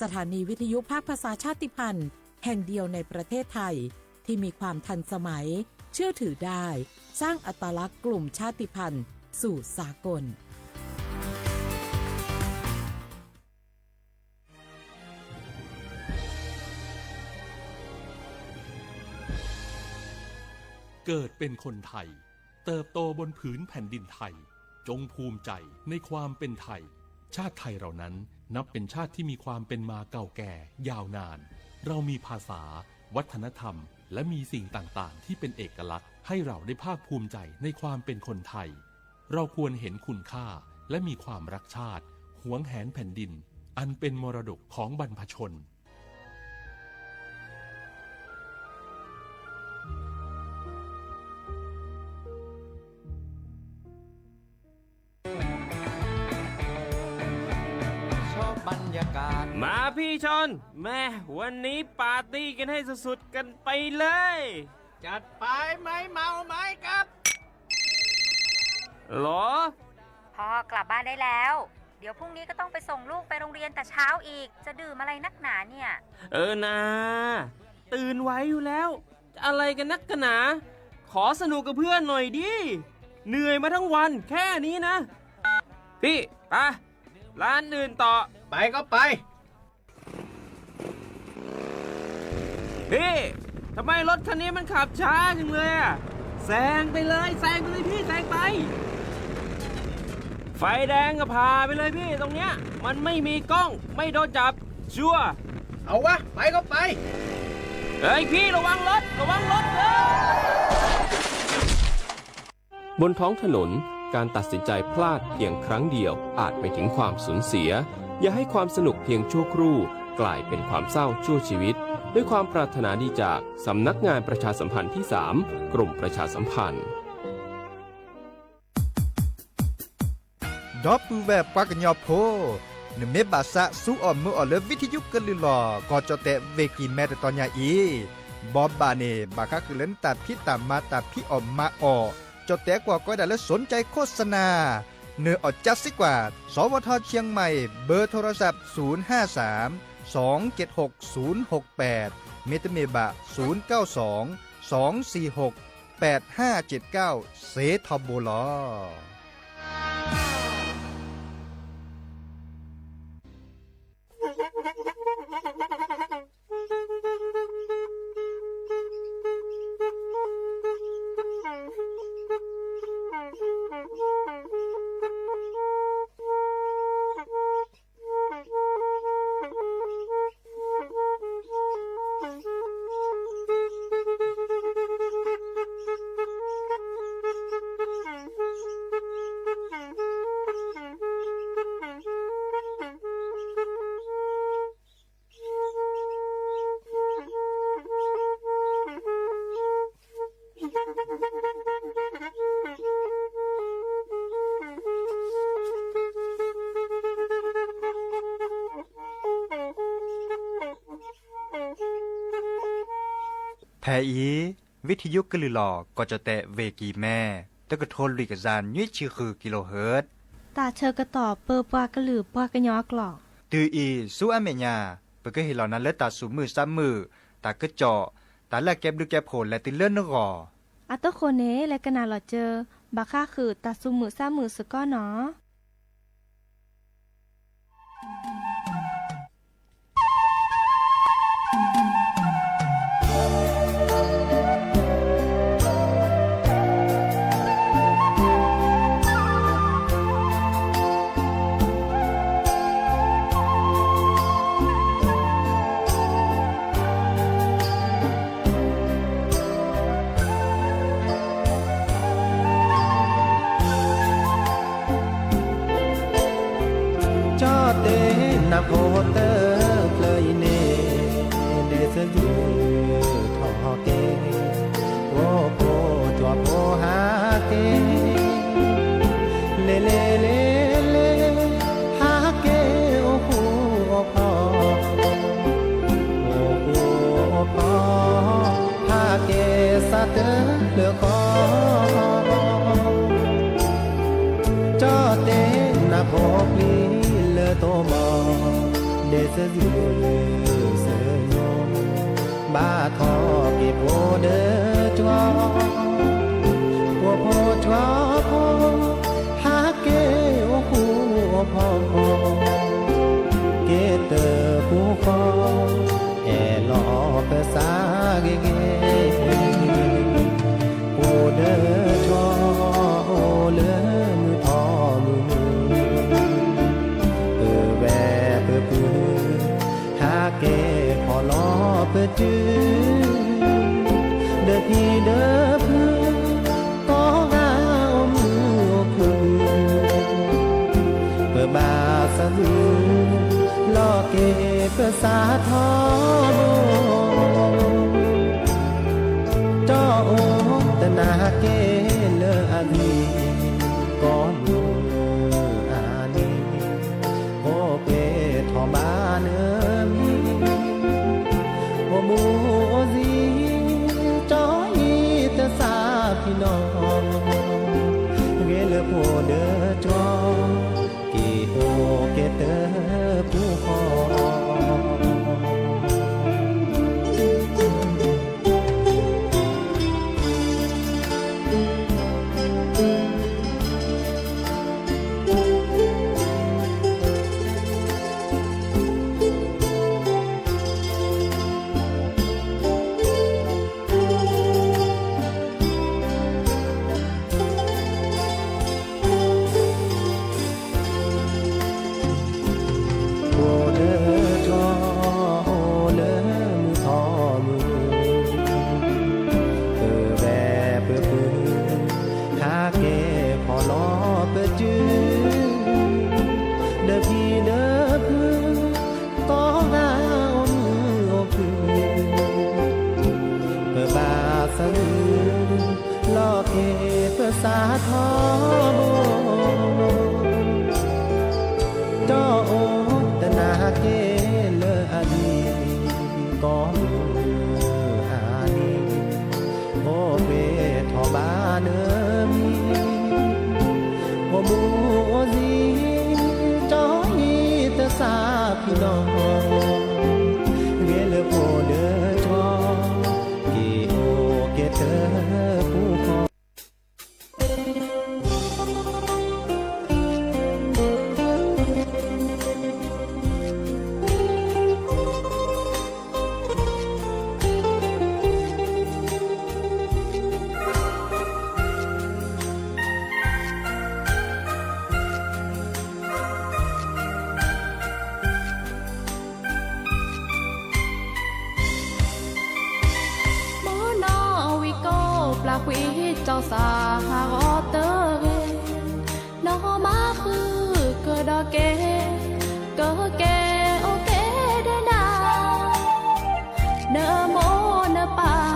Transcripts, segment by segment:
สถานีวิทยุภาคภาษาชาติพันธุ์แห่งเดียวในประเทศไทยที่มีความทันสมัย เชื่อถือได้ สร้างอัตลักษณ์กลุ่มชาติพันธุ์สู่สากล เกิดเป็นคนไทย เติบโตบนผืนแผ่นดินไทย จงภูมิใจในความเป็นไทย ชาติไทยเรานั้นนับเป็นชาติที่มีความเป็นมาเก่าแก่ยาวนาน เรามีภาษา วัฒนธรรม และมีสิ่งต่างๆ ที่เป็นเอกลักษณ์ ให้เราได้ภาคภูมิใจในความเป็นคนไทย เราควรเห็นคุณค่า และมีความรักชาติ หวงแหนแผ่นดิน อันเป็นมรดกของบรรพชน มาพี่ชน แม่ วันนี้ปาร์ตี้กันให้สุดๆ กันไปเลย จัดไป ไม่เมาไม่ขับ หรอ พ่อกลับบ้านได้แล้ว เดี๋ยวพรุ่งนี้ก็ต้องไปส่งลูกไปโรงเรียนแต่เช้าอีก จะดื่มอะไรนักหนาเนี่ย เออนา ตื่นไหวอยู่แล้ว จะอะไรกันนักกันหนา ขอสนุกกับเพื่อนหน่อยดิ เหนื่อยมาทั้งวันแค่นี้นะ พี่ ไป ร้านอื่นต่อ ไปก็ไป พี่ ทำไมรถคันนี้มันขับช้าจังเลยอะ แซงไปเลย แซงไปเลยพี่ แซงไป ไฟแดงก็ผ่าไปเลยพี่ ตรงเนี้ย มันไม่มีกล้อง ไม่โดนจับ ชัวร์ เอาวะ ไปก็ไป เฮ้ยพี่ ระวังรถ ระวังรถ เฮ้ย บนท้องถนน การตัดสินใจพลาดเพียงครั้งเดียวอาจไปถึงความสูญเสีย อย่าให้ความสนุกเพียงชั่วครู่กลายเป็นความเศร้าชั่วชีวิต ด้วยความปรารถนาดีจากสำนักงานประชาสัมพันธ์ที่สาม กรมประชาสัมพันธ์ ဒီပုၢ်ဝဲၢ်ပှၤကညီဖိ, နမ့ၢ်ဘၣ်သးစူအီၣ်မုာ်အီၣ်လၢ ဝံထယုကလုၢ်လီၢ် ကီၢ်ကၠီၣ်တဲၣ် ဝ့ၢ်ကံၢ်မဲ တတီၤညါအံၤ, ဘီဘၣ်န့ၣ် ဘၣ်ဃးဃုာ်လၢနတၢ်ဖံးတၢ်မၤ တၢ်ဖံးအီၣ်မၤအီၣ်, ကၠီၣ်တဲၣ်ကွၢ်ကီးဝဲဒၣ်လၢ สนใจโฆษณา, နအီၣ်ကၠါစ့ကွၢ် สวท เชียงใหม่ เบอร์โทรศัพท์ ศูนย์ห้าสาม สองเจ็ดหก ศูนย์หกแปด မ့တမ့ၢ်ဘၣ် ศูนย์เก้าสอง สองสี่หก แปดห้าเจ็ดเก้า စ့ထီဘိလီၤ. ဖဲအံၤ ဝံထယုကလုၢ်လီၢ် ကီၢ်ကၠီၣ်တဲၣ် ဝ့ၢ်ကံၢ်မဲ တကထိလွံၢ်ကယၤနွံဆံဃု kilohertz တၢ်ဆၢကတီၢ်ပၢပှၤကလုာ်ပှၤကညီအကျိာ်, တုၤအံၤဆူအမဲာ်ညါ ပကဟ့ၣ်လီၤနၤလၢတၢ်သူၣ်မုာ်သးမုာ်, တၢ်ကစီၣ်, တၢ်လၢအကဲဘျုးကဲဖှိၣ်လဲၤတုၤလၢနဂီၢ်. အတဃိန့ၣ် လဲၤကနၣ်လီၤစၢၤ ဘၣ်ဃးဃုာ်တၢ်သူၣ်မုာ်သးမုာ်စ့ၢ်ကီးနီၤ. ကၠီၣ်တဲၣ်နၢ်ဖိတဖျၢၣ်အံၤန့ၣ် ဒဲးစၢၤယုၢ်ထီၣ်က့ၤ, အိၣ်ဖိကၠီဖိဟးက့ၤ, လဲၤလဲၤလဲၤလဲၤ ဟးက့ၤအိၣ်ဃူအိၣ်ဖိး, အိၣ်ဃူအိၣ်ဖိး ဟးက့ၤစးတၢ်လၢဃီ, ကၠီၣ်တဲၣ်နၢ်ဖိပျံၤလၢတိၢ်မီၢ်, ဒဲးစၢၤယုၢ် စၢၤညီ ဘၣ်ထီၣ်က့ၤဖိဒၢကၠီ, ဖိဖိကၠီဖိ, ဟးက့ၤအိၣ်ဃူအိၣ်ဖိး, က့ၤတၢ်ပူၤဃီ, အဲၣ်လီၤပသးဂ့ၤဂ့ၤ, ဖိဒၢကၠီ အိၣ်လၢမုၢ်ထီၣ်မုၢ်နုာ်, ပဝဲပပုၢ် ဟးက့ၤဖီၣ်လီၤပတုၤ, ဒီးဖံဒီးဖု ကိးဂၤအိၣ်မုာ်အိၣ်ခုၣ်, ပဘၣ်သးမုာ် လီၤက့ၤပသးထီဘိ, တအိၣ်တနၢ်က့ၤလၢအဂ့ၤ, ကိးမုၢ်အါန့ၣ် အိၣ်ပှဲၤထီၣ်ဘၣ်နမံၤ, အိၣ်မူအိၣ်ဂဲၤ ကၠီအံၤတသးဖံးနီၣ်, ဂ့ၤလၢဖိဒၢကၠီ က့ၤအိၣ်က့ၤတၢ်ပူၤဃီ ဖိဒၢကၠီ အိၣ်လၢမုၢ်ထီၣ်မုၢ်နုာ်, ပဝဲပပုၢ် ဟးက့ၤဖီၣ်လီၤပတုၤ, ဒီးဖံဒီးဖု ကိးဂၤအိၣ်မုာ်အိၣ်ခုၣ်, ပဘၣ်သးမုာ် လီၤက့ၤပသးထီဘိ, တအိၣ်တနၢ်က့ၤလၢအဂ့ၤ, ကိးမုၢ်အါန့ၣ် အိၣ်ပှဲၤထီၣ်ဘၣ်နမံၤ, အိၣ်မူအိၣ်ဂဲၤ ကၠီအံၤတသးဖံးနီၣ်, ဂ့ၤလၢဖိဒၢကၠီ က့ၤအိၣ်က့ၤတၢ်ပူၤဃီ မုၢ်နီၢ်ဝံၤကိးပျၢ်ကွံာ် ကၠီသးဟးဂီၤတဂ့ၤ, နီၢ်မၤဃုာ်ကဒီးက့ၤ, ကက့ၤအိၣ်က့ၤဒီးနၤ, နမိၢ်နပၢ်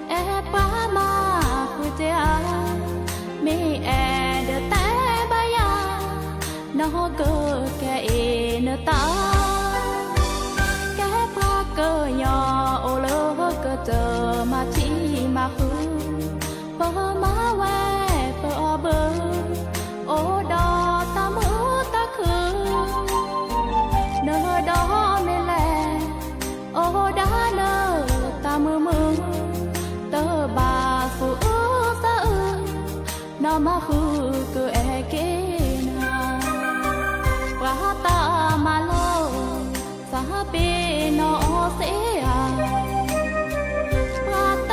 အဲၣ်ပှၤမၤဃုာ်က့ၤဧါ, မ့ၢ်အဲၣ်ဒီးတဲဘၣ်ယၤ, နီၢ်ကကဲအံၤနတၢ်, ကဲပှၤကညီအိၣ်လၢကတၢၢ် မၤထံမၤဃုာ်, ပမၤဝဲပအီၣ်ဘၢ, အိၣ်ဒီးတၢ်မုာ်တၢ်ခုၣ်, နဒီးမ့ၢ်လဲၣ် အိၣ်ဒၣ်လၢတၢ်မုာ်မုာ်, တဘၣ်သူၣ်အုးသးအုး, နီၢ်မၤဃုာ်ကအဲၣ်က့ၤနၤ, ပှၤတၢ်မၤလိ သးပ့ၤနီၣ်အီၤသ့ဧါ, ပှၤတ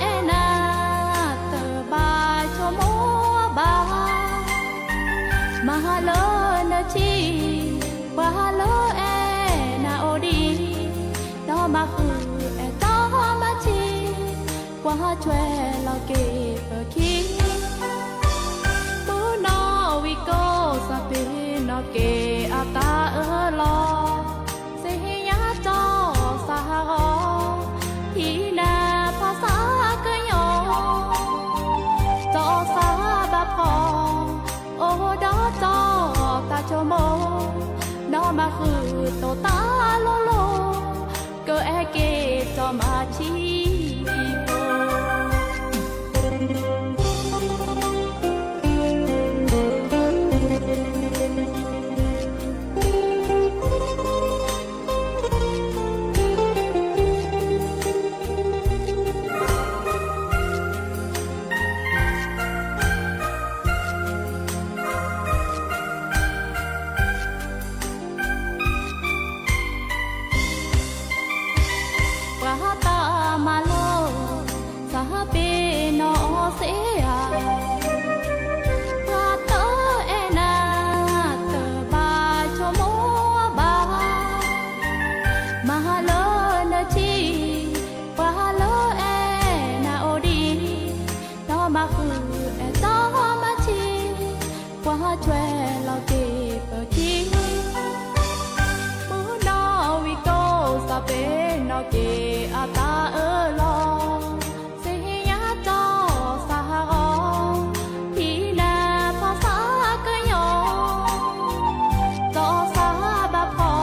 အဲၣ်နၤ တဘၣ်ဆိကမိၣ်ဘၣ်, မၤလၢနထံၣ် ပှၤလၢအဲၣ်နၤအိၣ်ဒံး, နီၢ်မၤဃုာ်အဲၣ်တီမၤထံ ပှၤဟးဆွဲလီၤက့ၤပခံ, မုၢ်နီၢ်ဝံၤကိး သးပ့ၤနီၣ်က့ၤအတၢ်အၢၣ်လီၤ, သ့ၣ်ညါကၠီသးဟးဂီၤ, ဟံးနၤဖီသးကညီၤ, ကၠီသးဘၣ်ဖီ အိၣ်ဒီးကၠီတၢ်ဆိကမိၣ်, နီၢ်မၤဃုာ်တိၢ်တၢ်လိၤလိၤ, ကအဲၣ်က့ၤကၠီမၤထံဖိ တၢ် မၤဟါလၢနထံ, ပှၤဟါလၢအဲၣ်နၤအိၣ်ဒံး, ဒီးမၤဃုအဲၣ်တီမၤထံ, ပှၤဟးထွဲလီၤက့ၤပခံ, မုၢ်နီၣ်ဝံၤကိးစးပ့ၤနီၣ်က့ၤအသးအၢလီၤ, စဟ့ၣ်ညါတီစးဟးဂီၤ, ဖံနၤဖီစးကညီ, တီစးဘၣ်ဖီ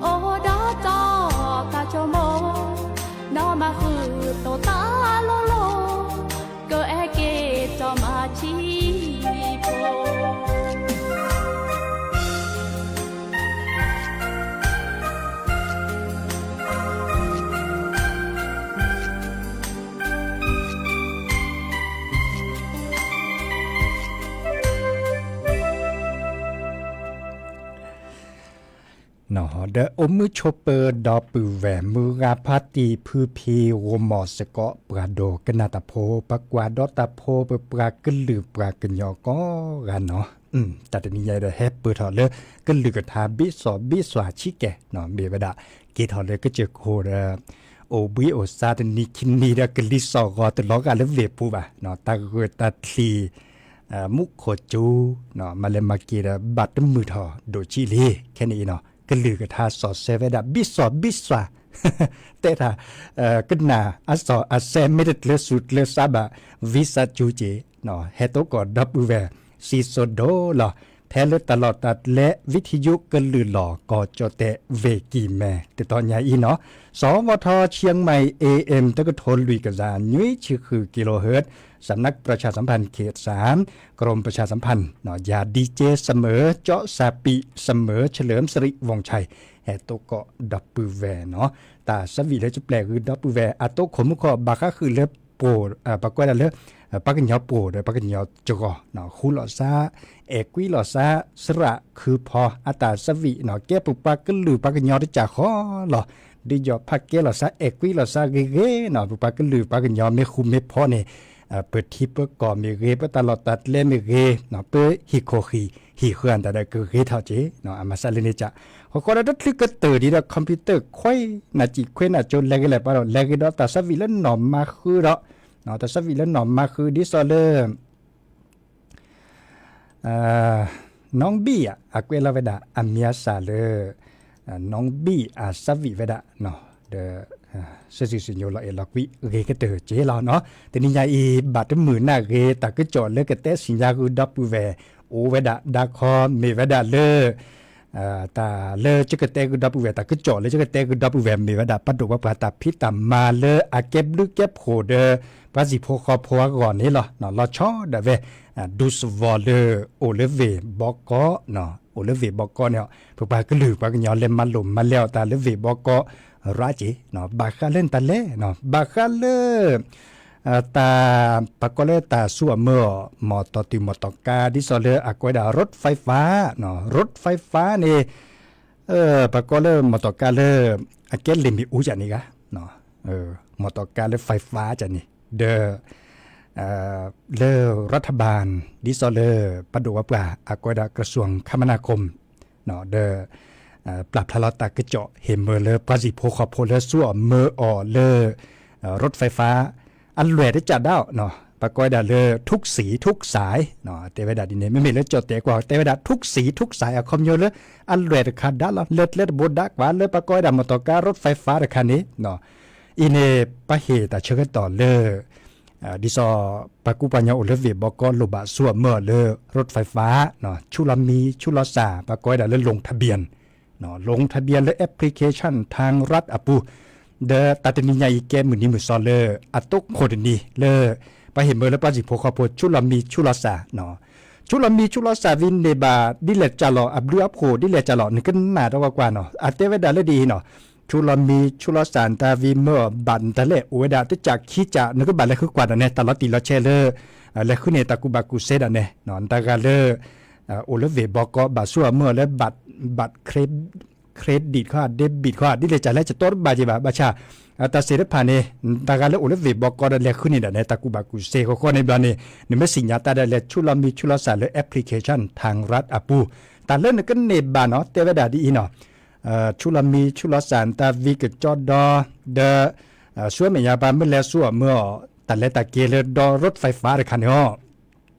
အိၣ်ဒီးတီတၢ်ဆိကမိၣ်, ဒီးမၤဃုာ်သိးတၢ်လိၤလိၤ, ကအဲၣ်က့ၤတီမၤထံဖိ. ဒီးအိၣ်မုာ်ဆိးပၢၤဒီပုၢ်ဝဲၢ် မုၢ်ဂၤဖါတံၢ်ဖုဖံ ဂီၢ်မီၢ်စ့ၢ်ကီး ပှၤဒိကနၣ်တၢ်ဖိ ပကွၢ်ဒီးတၢ်ဖိ ပပှၤကလုာ်ပှၤကညီကိးဂၤနီၤ, တၢ်တနံၤညါအံၤဒီး ဟဲပၢၢ်ထီၣ်လၢ ကလုၢ်ကထါဘ့ၣ်စီၣ်ဘ့ၣ်စွၤဆံးကဲၤနီၤ, မ့ၢ်ဝဲဒၣ် က့ၤထီၣ်လၢကစၢၢ်ခိၣ်ဒီး အိၣ်ဘှံးအိၣ်သါတနံၤခံနံၤဒီး ကလံၤစိးဂီၤတလီၤဂာ်လၢဝ့ၢ်ပူၤဘၣ်, တၢ်ဂၢၢ်တၢ်ချံ မူခိၣ်ကၠူ မၤလဲၤမၤက့ၤဒီး ဘၣ်တမုာ်ထီၣ်ဒိၣ်ဆံးလံ, ခဲန့ၣ်အံၤနီၤ ကလုၢ်ကထါစီၤစဲဝဲဒၣ် ဘ့ၣ်စီၣ်ဘ့ၣ်စွၤ, တဲတၢ် ကနၣ်အစီၣ်အစဲမ့ၢ်တကျၢၤစူၤကျၢၤစးဘၣ် ဝံစးကၠူက့ၤ, ဟဲသကိးဒီပုၢ်ဝဲၢ် စံၣ်စိၤဒိၣ်လီၤ, ဖဲလၢတၢ်လီၢ်တၢ်ကျဲ ဝံထံယိကလုာ်လီၢ်ကီၢ်ကၠီၣ်တဲၣ် ဝ့ၢ်ကံၢ်မဲ တတီၤညါအံၤနီၤ, စဝထ เชียงใหม่ เอเอ็ม တကထိလွံၢ်ကယၤ နွံဆံဃု กิโลเฮิรตซ์, สำนักประชาสัมพันธ์เขตสาม กรมประชาสัมพันธ์ ยาดีเจเสมอ เจาะซาปี เสมอ เฉลิมสิริ วงศ์ชัย ဟဲသကိးဒီပုၢ်ဝဲၢ်နီၤ, တၢ်ဆၢဝံၣ်လၢကပျဲၢ်ဂုၤဒီပုၢ်ဝဲၢ် အတိခိၣ်မူခိၣ် ဘၣ်ဃးဃုာ်လၢ ပှၤကွဲးဒၣ်လၢ ပှၤကညီပှိၤဒီးပှၤကညီစှီၤ, ဃူလိာ်သး, အဲၣ်ကွံလိာ်သး, စရၣ်ခုဖီ အတၢ်ဆၢဝံၣ်နီၤ, ကဲပပှၤကလုာ်ပှၤကညီတကးဃီလီၤ. ဒ်ယီၤဖးကဲလိာ်သး အဲၣ်ကွံလိာ်သးဂ့ၤဂ့ၤနီၤ, ပပှၤကလုာ်ပှၤကညီမ့ၢ်ဃူမ့ၢ်ဖိးန့ၣ် ပထံပကီၢ်မ့ၢ်ဂ့ၤ, ပတၢ်လီၢ်တၢ်ကျဲမ့ၢ်ဂ့ၤ, ပဟံၣ်ခိၣ်ဟံၣ် ဟံၣ်ဃၢၤတၢ်ဒီးကဂ့ၤထီၣ်က့ၤ, အမၤစၢ်လၢန့ၣ်က, ဃီဃီဒီးတချုးကတၢၢ်ဒံးဒီး computer ခွဲးနၢ်စံၣ်ခွဲးနၢ်ကၠိလဲၤဂ့ၤလဲၤပှၤဒီး လဲၤဂ့ၤဒီးတၢ်ဆၢဝံၣ်လၢနီၢ်မါဃုဒီး, တၢ်ဆၢဝံၣ်လၢနီၢ်မါဃုဒ်သိးလၢ နီၣ်ဘံၣ်ဧါ အကွဲးလီၤဝဲဒၣ် အမံၤအသၣ်လၢ နီၣ်ဘံၣ်အဆၢဝံၣ်ဝဲဒၣ်, ဒီး စ့ၢ်စ့ၢ်စံၣ်ညီၣ်လီၤအဲၣ်လီၤကွံ ဂ့ၤကတၢၢ်က့ၤလီၤနီၤ. တနံၤညါအံၤ ဘၣ်တမုာ်နၢ်ဂ့ၤ တၢ်ကစီၣ်လၢကတဲစံၣ်ညါဂုၤဒီပုၢ်ဝဲၢ် အိၣ်ဝဲဒၣ် ဒါခီ မ့ၢ်ဝဲဒၣ်လၢ တၢ်လၢကကတဲဂုၤဒီပုၢ်ဝဲၢ် တၢ်ကစီၣ်လၢကကတဲဂုၤဒီပုၢ်ဝဲၢ် မ့ၢ်ဝဲဒၣ် ပဒိၣ်ပပှၢ်တၢ်ဖံးတၢ်မၤလၢအကဲဘျုးကဲဖှိၣ်ဒီး ပှၤဟံၣ်ဖိဃီဖိအဂီၢ်န့ၣ်လီၤ. လီၤဆီဒၣ်ဝဲ ဒူသဝီလၢအိၣ်လၢဝ့ၢ်ဘီကီ, အိၣ်လၢဝ့ၢ်ဘီကီန့ၣ် ပပှၤကလုာ်ပှၤကညီလဲၤမၤလိာ်မၤလဲၤအီၤတၢ်လၢဝ့ၢ်ဘီကီ ရးက့ၤ, ဘၣ်ဃးလၢနတၢ်လဲၤ, ဘၣ်ဃးလၢ တၢ် ပှၤကိးလၢတၢ်ဆူၣ်အီၤမၢအီၤ မီၢ်တီၢ်တုၤမီၢ်တီၢ်ကါ ဒ်သိးလၢအကိးဝဲဒၣ် รถไฟฟ้า, รถไฟฟ้า န့ၣ် ပှၤကိးလၢမီၢ်တီၢ်ကါလၢ အကဲလ့ၣ်မ့ၣ်အူကန့ၣ်ဂ့ၤ, မီၢ်တီၢ်ကါလၢ ไฟฟ้า ကန့ၣ် ဒီး လၢ รัฐบาล ဒ်သိးလၢ ပဒိၣ်ပပှၢ် အကိးဝဲဒၣ် กระทรวงคมนาคม ဒီး ပျၢ်ဖျါလီၤတၢ်ကစီၣ်ဟ့ၣ်မၢလၢပှၤဟံၣ်ဖိဃီဖိလၢဆူၣ်အီၤမၢအီၤလၢ รถไฟฟ้า အလွဲၢ်တကးဒၣ်, ပှၤကိးဝဲဒၣ်လၢ ทุกสีทุกสาย တဲဝဲဒၣ်ဒ်န့ၣ် မ့မ့ၢ်လၢကၠီၣ်တဲာ်ကွၢ် တဲဝဲဒၣ် ทุกสีทุกสาย အခီပညီလၢ အလွဲၢ်တခါဒၣ်လီၤ လၢကျဲတဘိဒၣ်ကွၢ် လၢပှၤကိးဝဲဒၣ်မီၢ်တီၢ်ကါ รถไฟฟ้า တခါန့ၣ် အံၤန့ၣ် ပဟ့ၣ်တၢ်ဆၢကတီၢ်လၢ ဒ်သိး ပှၤကူပှၤကညီအိၣ်လၢဝ့ၢ်ဘီကီလိၣ်ဘၣ်ဆူၣ်အီၤမၢအီၤလၢ รถไฟฟ้า ဆူၣ်လီၤမံၤဆူၣ်လီၤစၢ် ပှၤကိးဝဲဒၣ်လၢ ลงทะเบียน ลงทะเบียน လၢ แอปพลิเคชัน ทางรัฐ အပူၤ, ဒီးတၢ်တနံၤညါအံၤကဲမုၢ်နံၤမုၢ်သီလၢ အတိခိၣ်တနံၤလၢ ပှၤဟ့ၣ်မၢလၢပှၤဟံၣ်ဖိဃီဖိ ဆူၣ်လီၤမံၤဆူၣ်လီၤစၢ် ဆူၣ်လီၤမံၤဆူၣ်လီၤစၢ်ဝံၤန့ၣ်ဘၣ် ဒ်လဲၣ်ကလီၤ အဘျုးအဖှိၣ်ဒ်လဲၣ်ကလီၤ နကနၣ်တၢ်ကွၢ်ကွၢ်နီၤ အတဲဝဲဒၣ်လၢဒ်အံၤနီၤ ဆူၣ်လီၤမံၤဆူၣ်လီၤစၢ် နတၢ်ဝံၤမၢအီၤဘၣ်နတၢ်လဲၣ် အိၣ်ဝဲဒၣ်တကးခံကး နကဘၣ်လဲၤဃုကွၢ်ဒၣ်နဲ တၢ်လီၤတံၢ်လီၤဆဲးလၢ လဲၤဃုန့ၢ်တၢ်ကူၣ်ဘၣ်ကူၣ်သ့ဒၣ်နဲ နတၢ်ဂၤလၢ အိၣ်လၢဝ့ၢ်ဘီကီ ဘၣ်ဆူၣ်အီၤမၢအီၤလၢ ဘၣ် credit ခီ debit ခီ ဒ်လဲၣ်ကလၢ ကတီတဘၣ်က့ၤဘၣ် ဘၣ်ဆၣ် တၢ်သ့ၣ်တဖၣ်န့ၣ် နတၢ်ဂၤလၢအိၣ်လၢဝ့ၢ်ဘီကီဒီးလဲၤဃုန့ၢ်ဒၣ်နဲ တၢ်ကူၣ်ဘၣ်ကူၣ်သ့ ဃီဃီန့ၣ်ဘျီန့ၣ် နမ့ၢ်စံၣ်ညါတၢ်ဒၣ်လဲာ် ဆူၣ်လီၤမံၤဆူၣ်လီၤစၢ်လၢ แอปพลิเคชัน ทางรัฐ အပူၤ တၢ်လၢနကန့ၢ်ဘၣ်နီၤ တဲဝဲဒၣ်ဒ်အံၤနီၤ ဆူၣ်လီၤမံဆူၣ်လီၤစၢ်နတၢ်ဝံကကၠီဒီး ဒီး ဆူမဲာ်ညါပှၤမ့ၢ်လဲၤဆူၣ်အီၤမၢ်အီၤ တၢ်လဲၤတၢ်က့ၤလၢဒီ road ไฟฟ้า တခါန့ၣ်အီၤ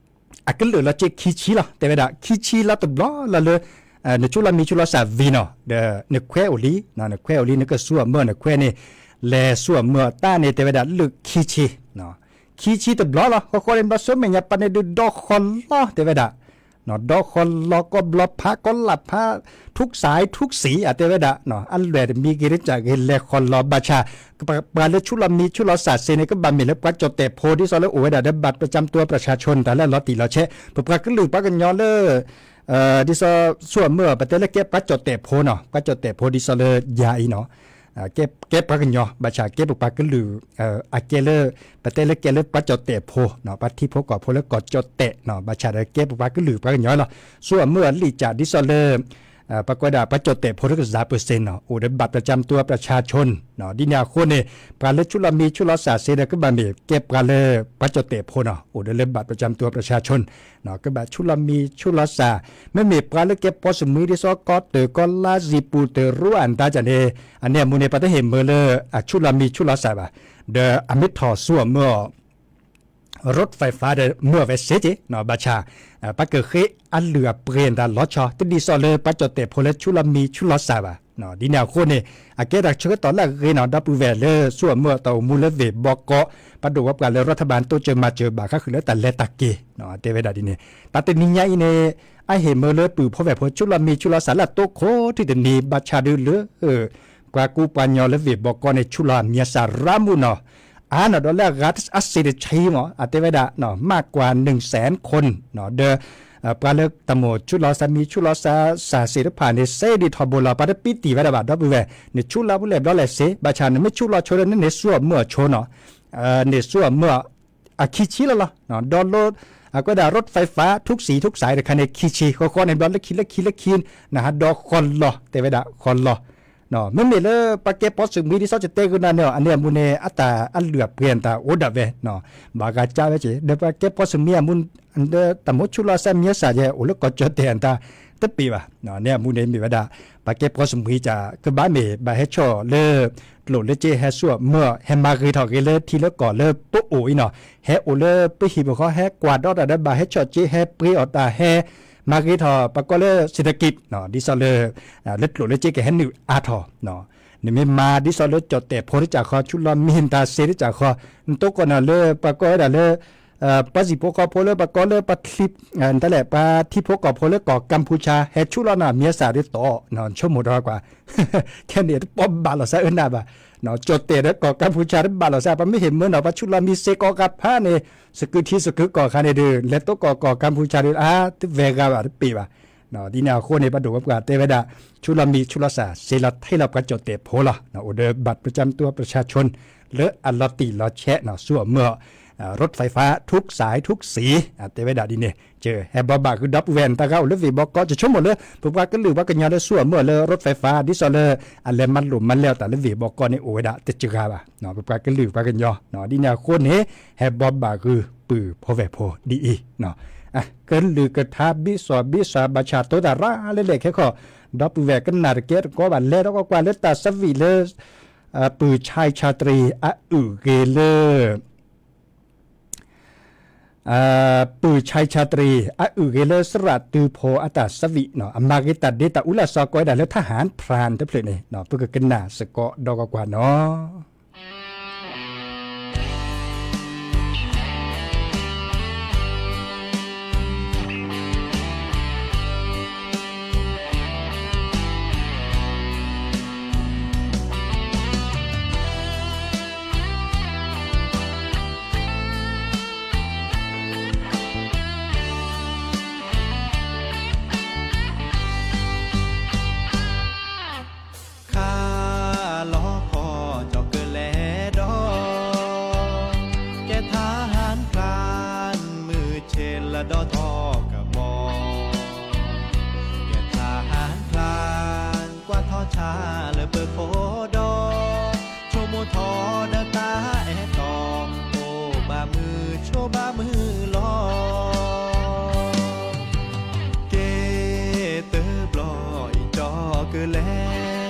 အကလုာ်လီၤစ့ခံဆံလီၤ တဲဝဲဒၣ် ခံဆံလီၤတဘျီလီၤလၢ နဆူၣ်လီၤမံဆူၣ်လီၤစၢ်ဝံၤနီၤ ဒီးနခွဲးအိၣ်လံ နခွဲးအိၣ်လံ နကဆူၣ်အီၤမၢ်အီၤ နခွဲးန့ၣ် လဲၤဆူၣ်အီၤမၢ်အီၤတၢ်န့ၣ် တဲဝဲဒၣ်လၢခံဆံ ခံဆံတဘျီလီၤ ဃီဃီန့ၣ် ဘျီဆူမဲာ်ညါပှၤန့ၣ်ဒုးဒီဃီလီၤ တဲဝဲဒၣ် ဒီဃီလီၤ ကီၢ်ဘျီဖး ကီၢ်လၢ်ဖး ထုကစး ထုကစံ အတဲဝဲဒၣ် အလွဲၢ်တမံၤဂ့ၤတစၢ်ဂ့ၤ လဲၤဃီလီၤ ဘၣ်ဆၣ် ပှၤလၢဆူၣ်လီၤမံဆူၣ်လီၤစၢ်စ့န့ၣ် ကဘၣ်မ့ၢ်လၢပှၤကၠီၣ်တဲာ်ဖိ ဒ်သိးလၢအိၣ်ဝဲဒၣ်ဒီး บัตรประจำตัวประชาชน တၢ်လၢအလီၤတံၢ်လီၤဆဲး ပပှၤကလုာ်ပှၤကညီလၢ ဒ်သိးဆူၣ်အီၤမၢ်အီၤ ပတဲလၢကဲပှၤကၠီၣ်တဲာ်ဖိနီၤ ပှၤကၠီၣ်တဲာ်ဖိဒ်သိးလၢယၤအံၤနီၤ ကဲပှၤကညီ ဘၣ်ဆၣ်ကဲပပှၤကလုာ် အကဲလၢ ပတဲလၢကဲလၢပှၤကၠီၣ်တဲာ်ဖိ ပှၤထံဖိကီၢ်ဖိလၢကီၢ်ကၠီၣ်တဲာ် ဘၣ်ဆၣ်ဒီးကဲပပှၤကလုာ်ပှၤကညီလီၤ ဆူၣ်အီၤမၢ်အီၤလံာ်စၢ်ဒ်သိးလၢ ပှၤကွဲးဒၣ်ပှၤကၠီၣ်တဲာ်ဖိလၢကစၢ်ပၢၢ်စ့နီၤ အိၣ်ဒီး บัตรประจำตัวประชาชน ဒ်န့ၣ်အဃိန့ၣ် ပှၤလၢဆူၣ်လီၤမံဆူၣ်လီၤစၢ်စ့ဒီး ကဘၣ်မ့ၢ်ကဲပှၤလၢ ပှၤကၠီၣ်တဲာ်ဖိနီၤ အိၣ်ဒီးလၢ บัตรประจำตัวประชาชน ကဘၣ်ဆူၣ်လီၤမံဆူၣ်လီၤစၢ် မ့မ့ၢ်ပှၤလၢကဲပီစမံဒ်သိးကီၢ်တၢၢ် ကီၢ်လါ စံပူၤတၢၢ် ရူအၣ်ဒၣ်ကၢ်န့ၣ် အန့ၣ်အမူန့ၣ် ပှၤတဟ့ၣ်မၢလၢ အဆူၣ်လီၤမံဆူၣ်လီၤစၢ်ဘၣ် ဒီးအမ့ၢ်ထီၣ်ဆူၣ်အီၤမၢ်အီၤ road ไฟฟ้า ဒီးမၢအီၤဝဲစ့က့ ဘၣ်ဆၣ် ပှၤကဃ့အလုၢ်အပှ့ၤအတၢ်လီၤဆီ တဒ်သိးလၢပှၤကၠီၣ်တဲာ်ဖိလၢဆူၣ်လီၤမံဆူၣ်လီၤစၢ်ဘၣ် ဒ်န့ၣ်အဃိန့ၣ် အကဲတၢ်ဆၢကတီၢ်လၢအဂ့ၤနီၤ ဒီပုၢ်ဝဲၢ်လၢဆူၣ်အီၤမၢ်အီၤတၢ်အိၣ်မူလၢဝ့ၢ်ဘီကီး ပှၤဒိၣ်ဝဲပှၤလၢ รัฐบาล တိစၢၤမၤစၢၤဘၣ်ဃးဃုာ်လၢတၢ်လဲၤတၢ်က့ၤ တဲဝဲဒၣ်ဒ်န့ၣ် တၢ်တနံၤညါအံၤန့ၣ် အဟ့ၣ်မၢလၢပုၢ်ဖိဝဲၢ်ဖိဆူၣ်လီၤမံဆူၣ်လီၤစၢ်လၢအတိခိၣ်ထံၣ်တနံၤ ဘၣ်ဆၣ်ဒုးလၢ ပှၤကူပှၤညီလၢဝ့ၢ်ဘီကီးန့ၣ် ဆူၣ်လီၤမံအစၢ်ရၤမုၢ်နီၤ အါနီၤဒီးလၢအဂၤအစ့တဆံမး အတဲဝဲဒၣ် မးကွၢ်နုၣ်စဲၣ်ခိၣ် ဒီး ပှၤလၢတၢ်မိၣ်ဆူၣ်လီၤစၢ်မံဆူၣ်လီၤစၢ်စ့ၢ်တဖၣ်န့ၣ် စ့ဒံးထီၣ်ဘိလီၤ ပှၤတပံးတံၢ်ဝဲဒၣ်ဘၣ် ဒီပုၢ်ဝဲၢ် နဆူၣ်လီၤဖဲလဲၣ်ဘျီလဲၣ်စ့ ဘၣ်ဆၣ်နမ့ၢ်ဆူၣ်လီၤဆိဒီး နန့ၣ်ဆူၣ်အီၤမၢ်အီၤဆိနီၤ န့ၣ်ဆူၣ်အီၤမၢ်အီၤ အခံဆံလီၤလီၤ ဒီးလိ အကွဲးဒၣ် road ไฟฟ้า ထုကစံ ထုကစး တခါန့ၣ် ခံဆံ ဃီဃီန့ၣ် ဘျီလၢခံလၢခံလၢခံ နဟးဒီးဃီလီၤ တဲဝဲဒၣ်ဃီလီၤ မ့မ့ၢ်လၢပှၤကဲပီစမံဒ်သိးယတဲဂုာ်နၤန့ၣ် အန့ၣ်အမူန့ၣ် အတၢ်အလုၢ်အပှ့ၤအတၢ်အိၣ်ဒၣ်ဝဲ ဘၣ်ဂၤကၢ်ဝဲက့ၤ ဒီးပှၤကဲပီစမံအမူ ဒီးတၢ်မိၣ်ဆူၣ်လီၤစၢ်မံအစၢ်ယဲ အိၣ်လၢကီၢ်ကၠီၣ်တဲာ်အတၢ်တပ့ၤဘၣ် န့ၣ်အမူန့ၣ်မ့ၢ်ဝဲဒၣ် ပှၤကဲပီစမံတၢ် ကဘၣ်မ့ၢ်ဘၣ်ဟဲဆီၣ်လၢ ကျိၣ်လၢစ့ဟဲဆူၣ်အီၤမၢ်အီၤ ဟဲမၤဂ့ၤထီၣ်ဂ့ၤလၢထံလၢကီၢ်လၢပအိၣ်အံၤနီၤ ဟဲအိၣ်လၢပဟံၣ်ပဃီ ဟဲကွၢ်ဒီးတၢ်ဒီးဘၣ်ဟဲဆီၣ်စ့ ဟဲပှ့ၤအီၣ်တၢ် ဟဲမၤဂ့ၤထီၣ် ပှၤကိးလၢ เศรษฐกิจ ဒ်သိးလၢ လၢကျိၣ်လၢစ့ကဟဲနုာ်အါထီၣ် နမ့ၢ်မၤဒ်သိးလၢကၠီၣ်တဲာ်ဖိတစၢ်ဃီ ဆူၣ်လီၤမံတၢ်စ့တစၢ်ဃီ နတိကီၢ်နီၤလၢပှၤကိးဝဲဒၣ်လၢ ပှၤစံၣ်ဖိဃီဖိလၢပှၤကိးလၢပှၤချံ တလဲၣ် ပှၤထံဖိကီၢ်ဖိလၢကီၢ်ကမ်ဖူချၣ် ဟဲဆူၣ်လီၤနီၤ မံအစၢ်ဒ်သိး ဆိကမိၣ်ထီၣ်ကွၢ် ခဲန့ၣ်တပီၢ်ဘၣ်လီၤစၢ်အၢနၤဘၣ် ကၠီၣ်တဲာ်ဒီးကီၢ်ကမ်ဖူချၣ်တဘၣ်လီၤစၢ် ပှၤမ့ၢ်ဟ့ၣ်မၢနီၤ ပှၤဆူၣ်လီၤမံစ့ကိးဂၤဖးန့ၣ် စကုထံစကုကီၢ်ခါန့ၣ်ဒီး လဲၤတိကီၢ်ကီၢ်ကမ်ဖူချၣ်ဒီး အါ တဝဲဂၤဘၣ်တပ့ၤဘၣ် ဒ်န့ၣ်အဃိန့ၣ် ပဒိၣ်ဝဲပှၤတဲဝဲဒၣ် ဆူၣ်လီၤမံဆူၣ်လီၤစၢ် စ့လီၤထဲလီၤပှၤကၠီၣ်တဲာ်ဖိလီၤ အိၣ်ဒီး บัตรประจำตัวประชาชน လၢအလီၤတံၢ်လီၤဆဲး ဆူၣ်အီၤမၢ်အီၤ รถไฟฟ้า ထုကစး ထုကစံ တဲဝဲဒၣ်ဒ်န့ၣ် ကဟဲဘီဘၣ်ဃုာ်ဒီပုၢ်ဝဲၢ် နတၢ်ဂၤအိၣ်လၢဝ့ၢ်ဘီကီး ကဆိကမိၣ်လၢ ပပှၤကလုာ်ပှၤကညီလၢဆူၣ်အီၤမၢ်အီၤလၢ road ไฟฟ้า ဒ်သိးလၢ အလဲၤမၤလိာ်မၤလဲၢ်အီၤတၢ်လၢဝ့ၢ်ဘီကီးန့ၣ် အိၣ်ဝဲဒၣ်တစှၤဘၣ် ပပှၤကလုာ်ပှၤကညီ ဒ်န့ၣ်အဃိန့ၣ် ဟဲဘီဘၣ်ဃုာ်ပုၢ်ဖိဝဲၢ်ဖိဒ်အံၤ ကလုၢ်ကထါဘံၣ်စီၣ်ဘံၣ်စီၣ် ဘၣ်ဆၣ်တိတၢ်ရၤလၢလဲၣ်ခဲခီ ဒီပုၢ်ဝဲၢ်ကနၣ်တကဲတကီဘၣ် လဲၤဒီးကွၢ်ကွၢ်လၢတၢ်ဆၢဝံၣ်လၢ ပုၢ်ဆဲးဆးတရံး အအုၣ်ဂ့ၤလၢ ပုၢ်ဆဲးဆးတရံး အအုၣ်ဂ့ၤလၢစရၣ်တုဖိအတၢ်ဆၢဝံၣ် အမၤဂ့ၤတၢ်ဒ့တၢ်အူလၢစီၤ ကိးဝဲဒၣ်လၢ ทหารพราน တဖျၢၣ်န့ၣ် ပကကနၣ်စ့ၢ်ကီးဒီးကွၢ်ကွၢ်နီၤ. ခါလီၤခီကၠီၣ်ကလဲၤဒီး ကဲ ทหารพราน မုၢ်ဆ့ၣ်လၢဒီထီၣ်ကဘီ ကဲ ทหารพราน ကွၢ်ထီၣ်ဆါလၢပၢၤခိၣ်ဒီး ဆိကမိၣ်ထီၣ်ဒီးတၢ်အဲၣ်တီ အိၣ်ဘၣ်မုာ်ဆိးဘၣ်မုာ်လီၤ. က့ၤတဘျီအံၤကၠီၣ်ကလဲၤ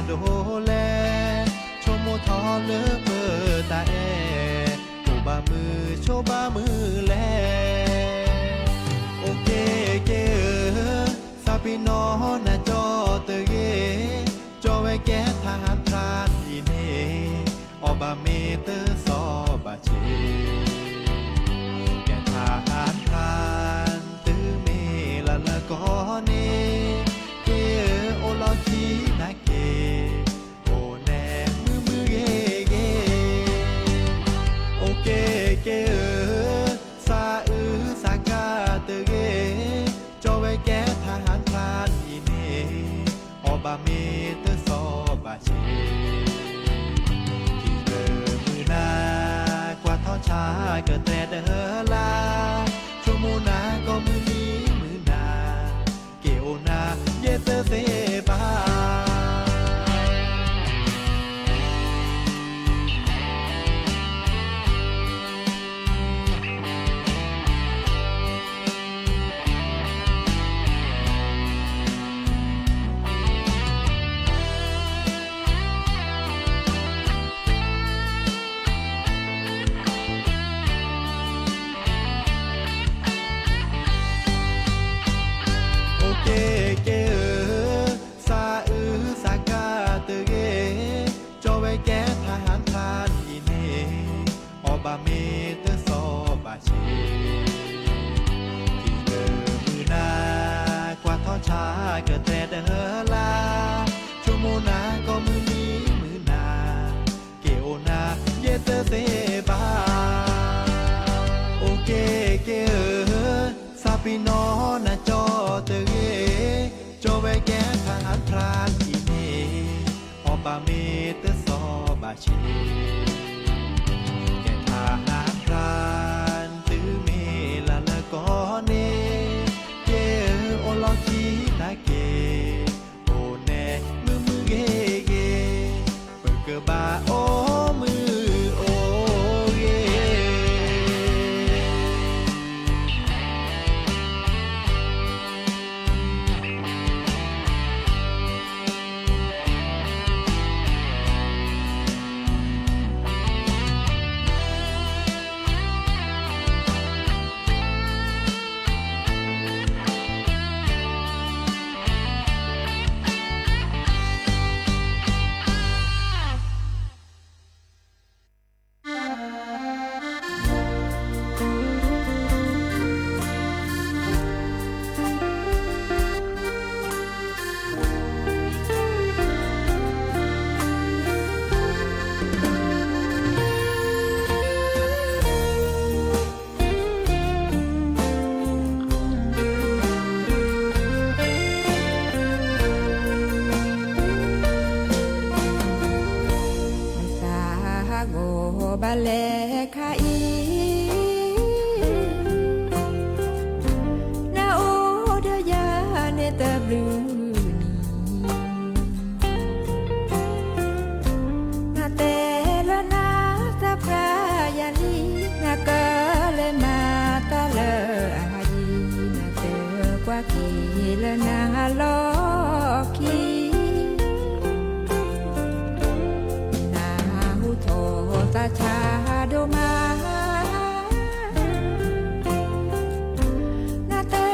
ဒိၣ်လဲၣ်, ဆိကမိၣ်ထီၣ်လၢပတၢ်အဲၣ်, အိၣ်ဘၣ်မုာ်ဆိးဘၣ်မုာ်လဲၣ်. အိၣ်က့ၤက့ၤဧၢ, သးပ့ၤနီၣ်နၤကၠီတဂ့ၤ, ကၠီဝဲကဲထၣ်ဟၣ်ဖျါအံၤန့ၣ်, အီၣ်ဘၣ်မ့ၢ်တသီဘၣ်ဆ့, ကဲထၣ်ဟၣ်ဖျါ တုၤမ့ၢ်လၢလၢကီၢ်န့ၣ်, က့ၤအိၣ်လီၢ်ခံနၤက့ၤ, အိၣ်နဲမုာ်မုာ်ဂ့ၤဂ့ၤ, အိၣ်က့ၤက့ၤဧၢ, သးအုးသးကါတဂ့ၤ, ကၠီဝဲကဲထၣ်ဟၣ်ဖျါအံၤန့ၣ်, အီၣ်ဘၣ်မ့ၢ်တသီဘၣ်ဆ့, ခံလၢမုၢ်နၤ, ကွၢ်ထီၣ်ဆၣ်ကတြဲၤတလါ, ဆိကမိၣ်နၤကိးမုၢ်နံၤမုၢ်နၤ, က့ၤအိၣ်နၤယဲၢ်သၢသ့ဘၣ်. အိၣ်က့ၤက့ၤဧၢ, သးအုးသးကါတဂ့ၤ, ကၠီဝဲကဲထၣ်ဟၣ်ဖျါအံၤန့ၣ်, အီၣ်ဘၣ်မ့ၢ်တသီဘၣ်ဆ့, ခံလၢမုၢ်နၤ, ကွၢ်ထီၣ်ဆၣ်ကတြဲၤတလါ, ဆိကမိၣ်နၤကိးမုၢ်နံၤမုၢ်နၤ, က့ၤအိၣ်နၤယဲၢ်သၢသ့ဘၣ်. အိၣ်က့ၤက့ၤဧၢ, သးပ့ၤနီၣ်နၤကၠီတဂ့ၤ, ကၠီဝဲကဲထၣ်ဟၣ်ဖျါအံၤန့ၣ်, အီၣ်ဘၣ်မ့ၢ်တသီဘၣ်ဆ့, ကဲထၣ်ဟၣ်ဖျါ တုၤမ့ၢ်လၢလၢကီၢ်န့ၣ်, က့ၤအိၣ်လီၢ်ခံနၤက့ၤ, အိၣ်နဲမုာ်မုာ်ဂ့ၤဂ့ၤ, ပကဘၣ်အိၣ်မုာ်အိၣ်ဂ့ၤ. နသးဟးဂီၤဘၣ်လဲၤခါအံၤ, နအိၣ်ဒီးယၤန့ၣ်တဘျုးနံၤ, နတဲလၢနသးပှၢ်ယၤလံ, နကလဲၤမၤတၢ်လၢအဟးယံၤ, နတဲကွၢ်က့ၤလၢနလီၢ်ခံ, နဟူထီၣ်သးဆါဒိၣ်မး, နတဲ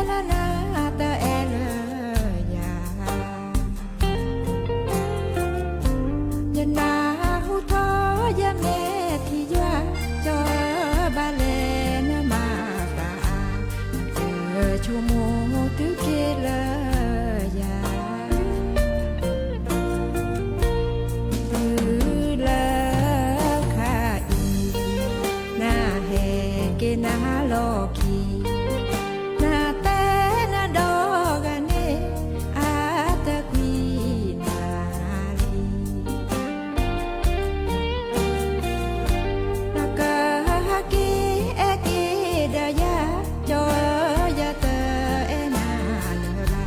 လၢနတအဲၣ်လၢယၤ, ယနၢ်ဟူထီၣ်ယမဲာ်ထံယွၤ, ကၠီဘၣ်လဲၤနမၤသးအါ, နတဆိကမိၣ်တုၤက့ၤလၢယၤ, တုၤလၢခါအံၤ, နဟဲက့ၤနလီၢ်ခံ, နတဲနဒီဂၤန့ၣ်, အတကွံနၤလံ. နကဟဲက့ၤအဲၣ်က့ၤဒီးယၤ, ကၠီယတအဲၣ်နၤလၢၤဘၣ်,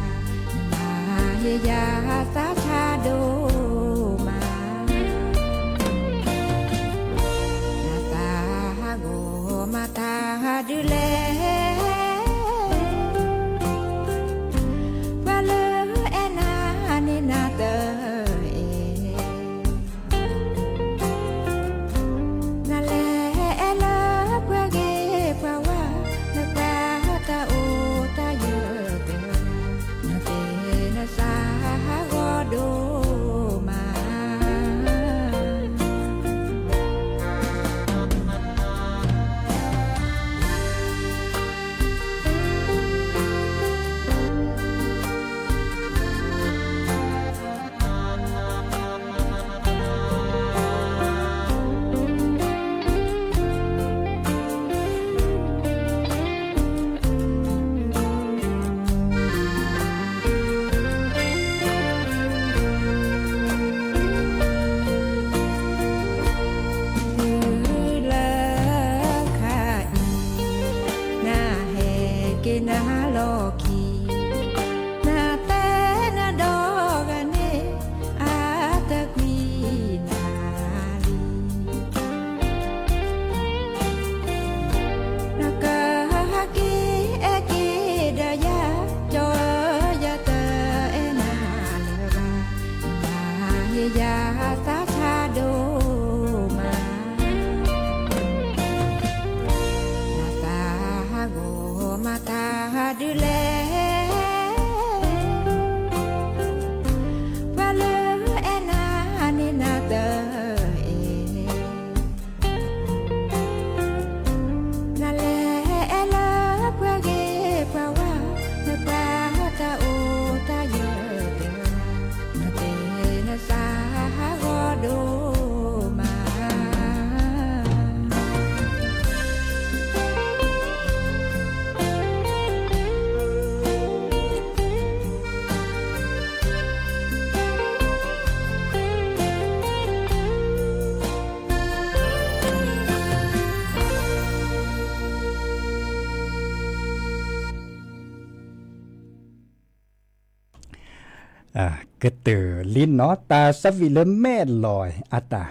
နမၤဟ့ၣ်ယၤသးဆါဒိၣ်မး, နသးဟးဂီၤမၤတၢ်ဒ်လဲၣ် ကတၢၢ်လံနီၤ တၢ်ဆၢဝံၣ်လၢမဲာ်လီၤအတၢ်,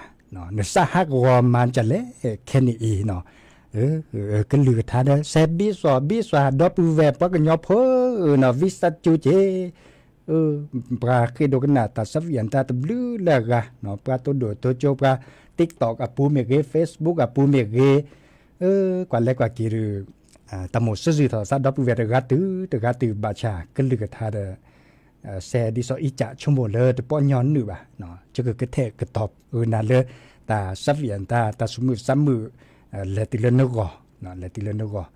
နစၢ်ဟးကဝီၤမၤဒ်လဲၣ်ခဲနံၣ်အံၤနီၤ, ကလုၢ်ကထါဒီးစဲးဘံစွီၣ်ဘံစွီၣ် ဒီပုၢ်ဝဲၢ်ပှၤကညီဖိနီၤ ဝံသးစူၤက့ၤ ပှၤဃ့ဒိကနၣ်တၢ်ဆၢဝံၣ်အတၢ်တဘျုးလၢအဂၤ, ပှၤတိၢ်ဒိၣ်တိၢ်ကၠိ ပှၤ TikTok အပူၤမ့ၢ်ဂ့ၤ Facebook အပူၤမ့ၢ်ဂ့ၤ, ကွၢ်လဲၤကွၢ်က့ၤဒုး တၢ်မိၣ်စၢၤစုၣ်ထီၣ်သးဒီပုၢ်ဝဲၢ်တဂၤတုၤတဂၤတုၤ ဘၣ်ဆၣ်ကလုၢ်ကထါဒီး စဲးဒ်စီၤအံကၠးဆိကမိၣ်လၢတပီညီနုၢ်ဘၣ်, ယကကထဲးကတီၤဂုာ်နၤလၢ တၢ်ဆၢဝံၣ်အတၢ် တၢ်ဆူၣ်မုၢ်သးမုာ် လဲၤတုၤလၢနဂီၢ်, လဲၤတုၤလၢနဂီၢ်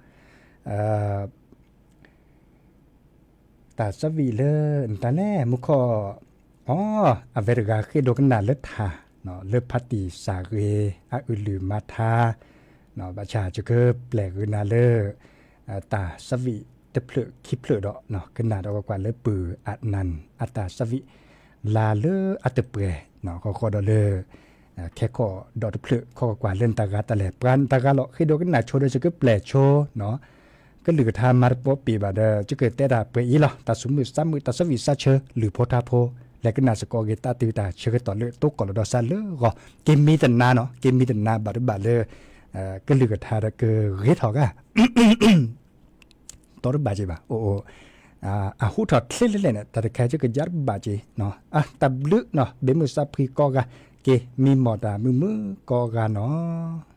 တၢ်ဆၢဝံၣ်လၢနတၢ်လဲၣ် မူခိၣ်, အဝဲတဂၤဃ့ဒိကနၣ်လၢထါ, လၢဖါတံၢ်စၢ်ဂ့ၤ အအုၣ်လုၢ်မၤထါ, ဘၣ်ဆၣ်ယကပျဲၢ်ဂုာ်နၤလၢ တၢ်ဆၢဝံၣ်တဖျၢၣ်ခံဖျၢၣ်ဒီး ကနၣ်ဒီးကွၢ်ကွၢ်လၢပုၢ်အနၢ်အတၢ်ဆၢဝံၣ် လါလၢအတပှဲၤ, ဃီဃီဒီးလၢ ခဲခီၣ်ဒီးတဖျၢၣ် ခီကွၢ်ကွၢ်လၢနတၢ်ဂၤတၢ်လဲၣ် ပှၤနတၢ်ဂၤလီၤ ဃ့ဒိကနၣ်ဆိဒီးယကပျဲၢ်ဆိနီၤ ကလုၢ်ကထါမၤတပိာ်ပ့ၢ်ဘၣ်ဒီး ယကတဲတၢ်ပှဲၤအံၤလီၤ. တၢ်ဆူၣ်မုၢ်သးမုာ် တၢ်ဆၢဝံၣ်စးဆၢ လုၢ်ဖိထါဖိ လဲၤကနၣ်စ့ၢ်ကီးဂ့ၤ တၢ်တုၤတၢ်ဆၢကတီၢ်လၢတိကိၢ်လီၤဒီးစးလၢဂီၢ် က့ၤမံတနါနီၤ က့ၤမံတနါဘၣ်တဘၣ်လၢ ကလုၢ်ကထါဒီးကဂ့ၤထီၣ်ဂၤ တီတဘၣ်က့ၤဘၣ် အိၣ်အိၣ် အဟူထီၣ်ချ့လဲၣ်လဲၣ်န့ၣ် တၢ်တခါကကးတဘၣ်က့ၤနီၤ အတၢ်ဘျုးနီၤ ဘ့ၣ်မုၢ်စးဖှံကိးဂၤ က့ၤမံမီၢ်တၢ်မုာ်မုာ်ကိးဂၤနီၤ.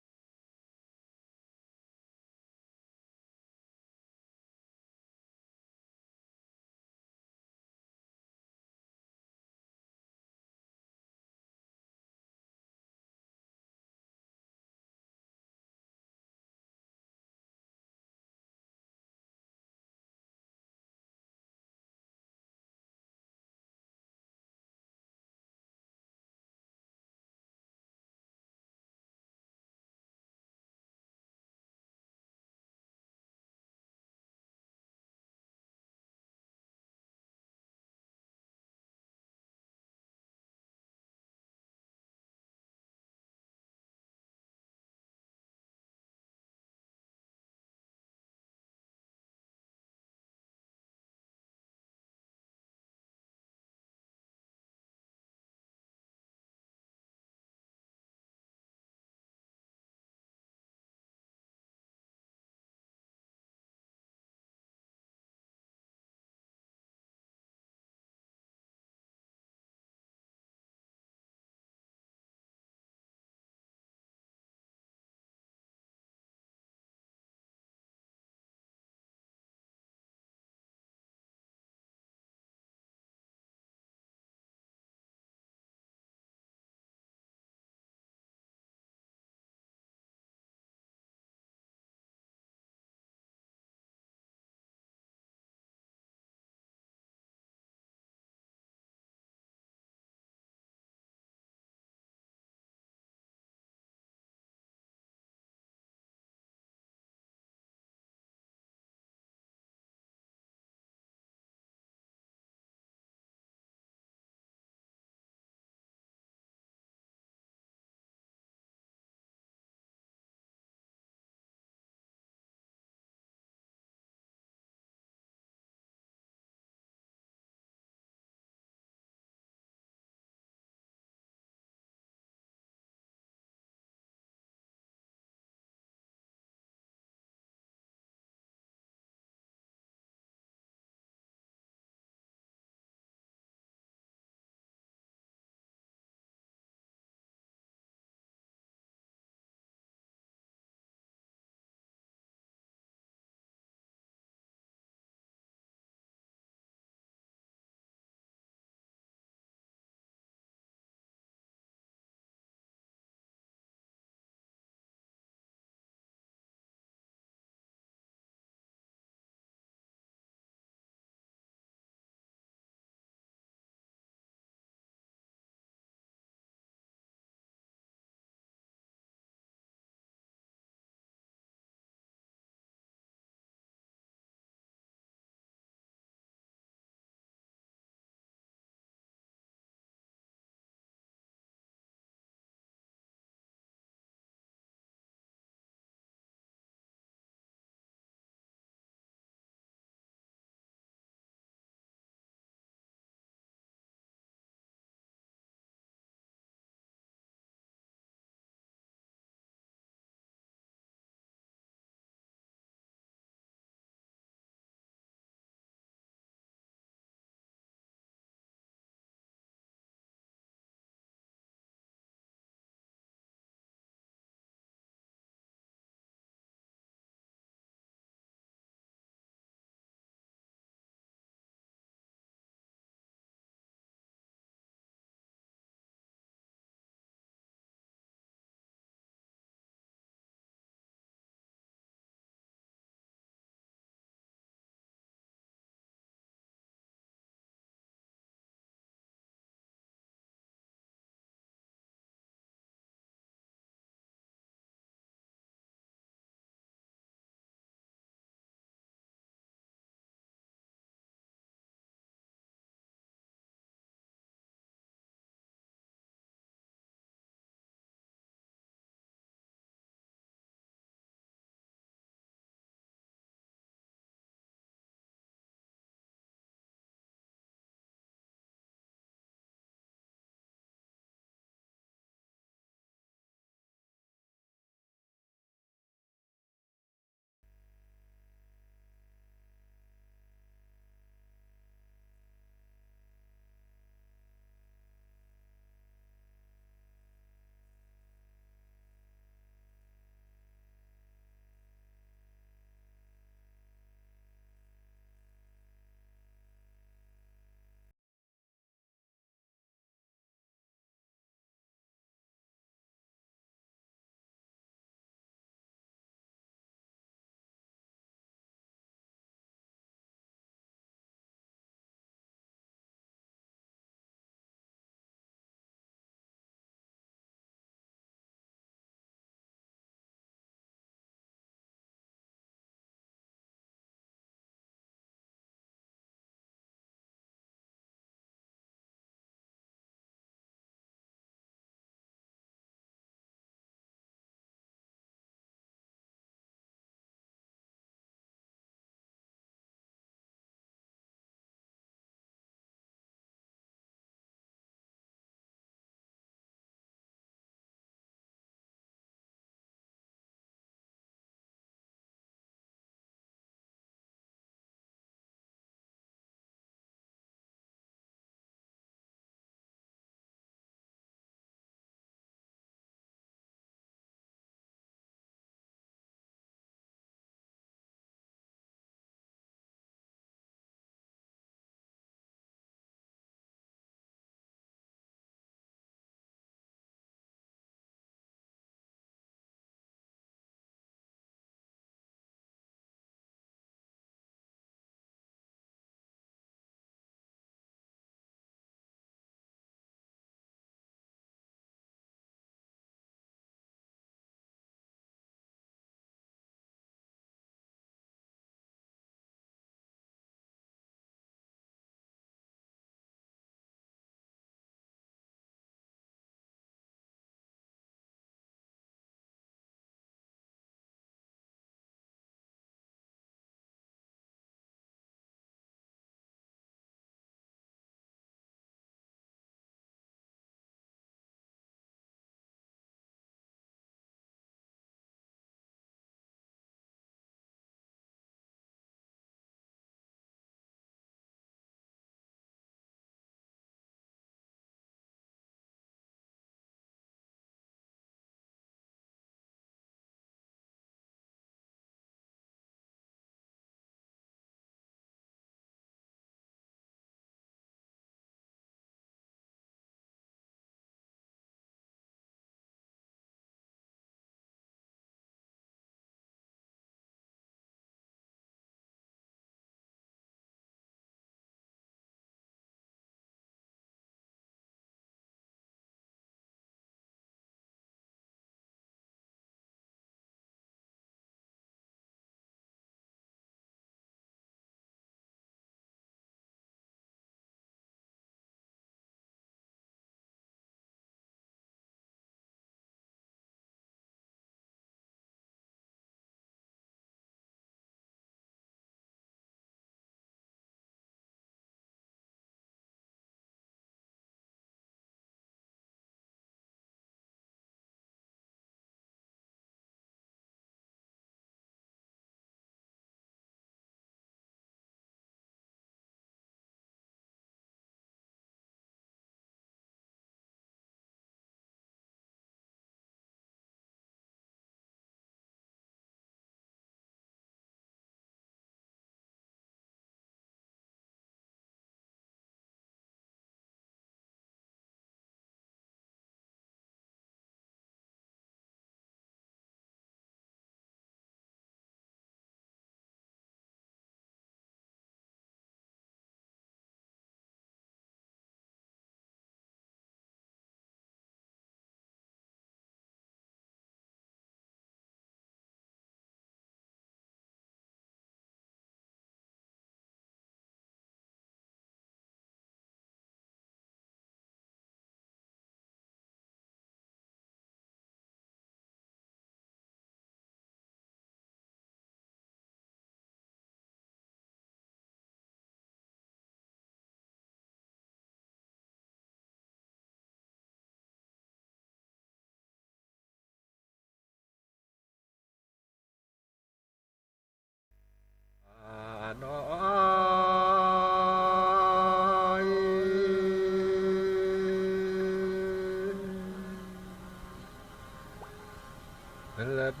ပ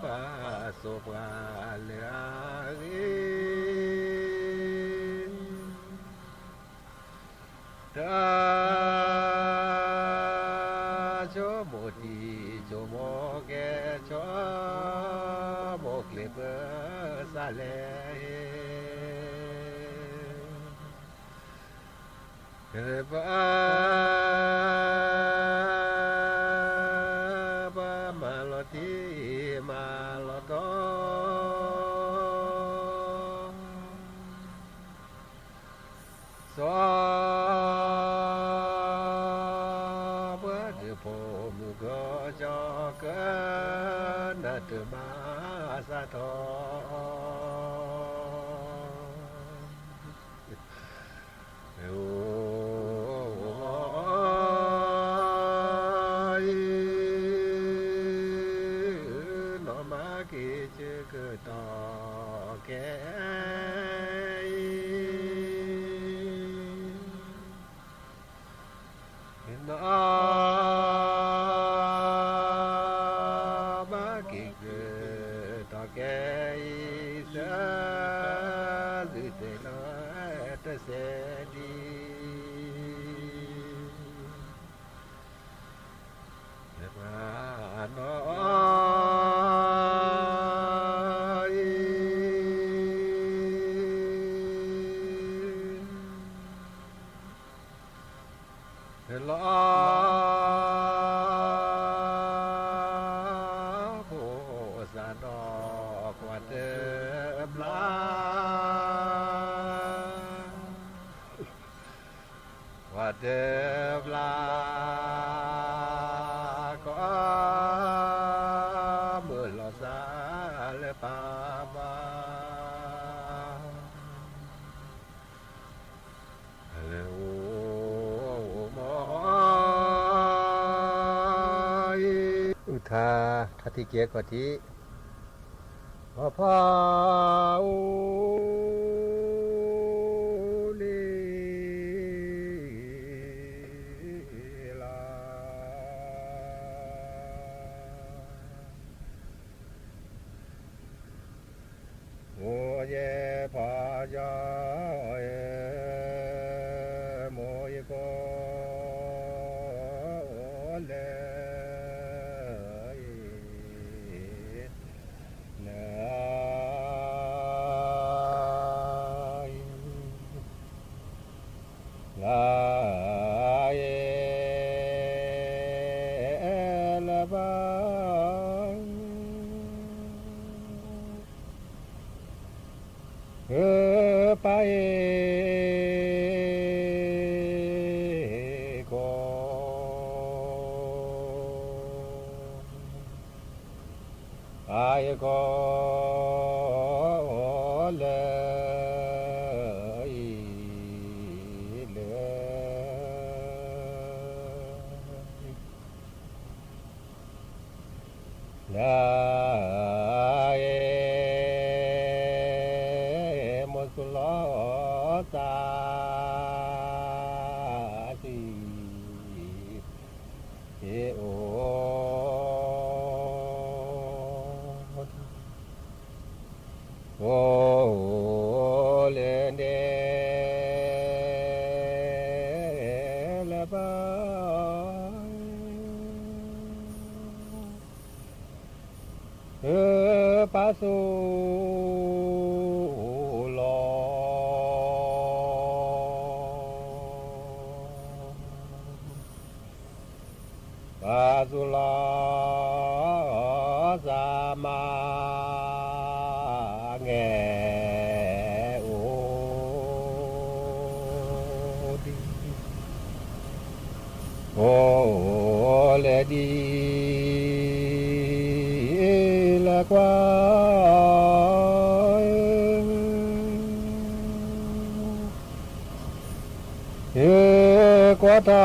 ပၢ်စိပှၤလၢအဂ့ၤ တၢ်ဆိကမိၣ်တံၤဆိကမိၣ်ကဲ ဆိကမိၣ်ကျဲၤပၢဆါလဲၣ် ပ ပမၤလီၤတံၢ်မၤလီၤတီ စီၤပှၤဒုးဖိမုၣ်ကီၢ်ကၠီကၢ နတမၤစးထီၣ် အံၤ နီၢ်မၤက့ၤစၢၤကတီၢ်ကဲအံၤ နီၢ်မၤက့ၤစၢၤကတီၢ်ကဲအံၤ စၢၤ သုတဲလီၤတစဲးဒံး ပှၤနီၢ်အံၤ လီၤ ဖိစၢ်ဒီးကွၢ်တဘျါ ကွၢ်တဘျါ ကီၢ်မုၢ်လီၤစၢ်လၢပၢ်ပၢ် လၢအိၣ်မီၢ်အံၤ အုၣ်ထါ ထါထံကဲခီၣ်ထံး ပဖီအိၣ်လံလီၤ အိၣ်ယဲဖီယီ မိၢ်ယကိး အိၣ်လၢ လၢ လၢ လၢပၢ် ပၢ်ယကိး ပၢ်ယကိး လၢ လၢ လၢ မိၢ်သူၣ်လီၤသး စံး အိၣ် အိၣ်လၢန့ၣ် လၢပၢ် ပၢ်သူၣ်လီၤ ပၢ်သူၣ်လီၤ သးမါ ငဲၤအိၣ်ဒံး အိၣ်လၢဒ် လၢကွၢ် ကွၢ်တၢ်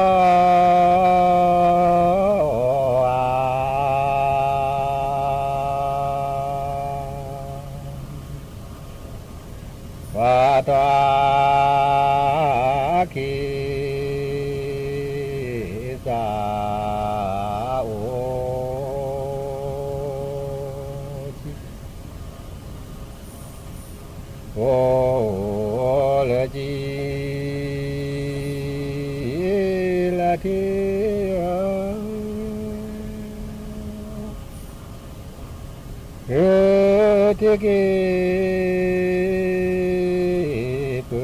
ကွၢ်တၢ်ခံ စၢ် လၢထံ ထံက့ၤပူ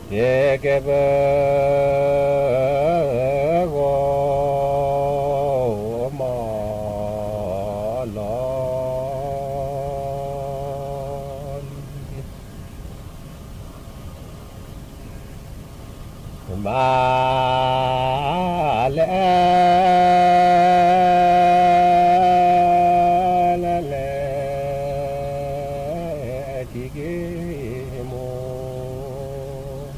ၤ ယကဲပဂီၢ်မးလီၤ. မၤလဲၣ်လဲၣ်လဲၣ် ထံက့ၤမိၢ်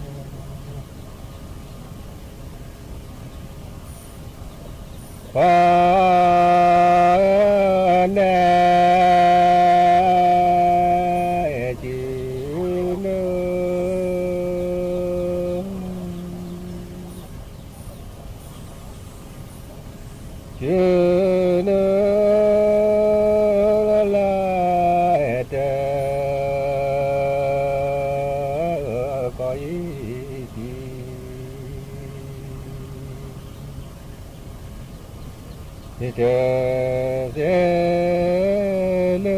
ပှၤနဲၣ် က့ၤနုာ် က့ၤနုာ်လၢ တၢ်ကီအံၤတံၢ် ယတသ့လၢ